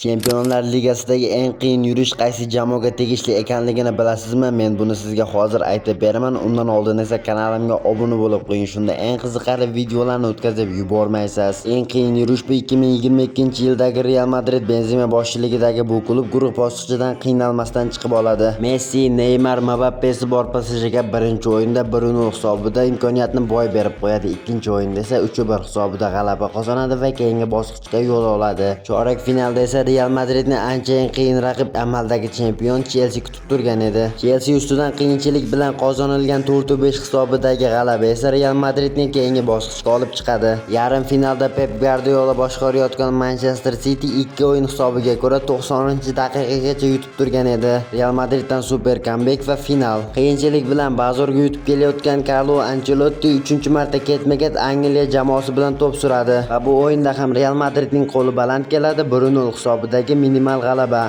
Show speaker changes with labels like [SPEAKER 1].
[SPEAKER 1] Chempionlar Ligasidagi eng qiyin yurish qaysi jamoaga tegishli ekanligini bilasizmi? Men buni sizga hozir aytib beraman. Undan oldin esa kanalimga obuna bo'lib qo'ying. Shunda eng qiziqarli videolarni o'tkazib yubormaysiz. Eng qiyin yurish bu 2022-yildagi Real Madrid. Benzema boshchiligidagi bu klub guruh bosqichidan qiynalmasdan chiqib oladi. Messi, Neymar, Mbappesi bor PSJga birinchi o'yinda 1-0 hisobida imkoniyatni boy berib qo'yadi. Ikkinchi o'yinda esa 3-1 hisobida g'alaba qozonadi va keyingi bosqichga yo'l oladi. Chorak finalda esa Real Madridni ancha qiyin raqib, amaldagi chempion Chelsi kutib turgan edi. Chelsi ustidan qiyinchilik bilan qozonilgan 4-5 hisobidagi g'alaba esa Real Madridni keyingi bosqichga olib chiqadi. Yarim finalda Pep Guardiola boshqarayotgan Manchester City ikki o'yin hisobiga ko'ra 90-daqiqagacha yutib turgan edi. Real Madriddan super comeback va final. Qiyinchilik bilan Bazorga yutib kelayotgan Carlo Ancelotti 3-marta ketma-ket Angliya jamoasi bilan to'p suradi va bu o'yinda ham Real Madridning qo'li baland keladi, 1-0 hisobidagi minimal g'alaba.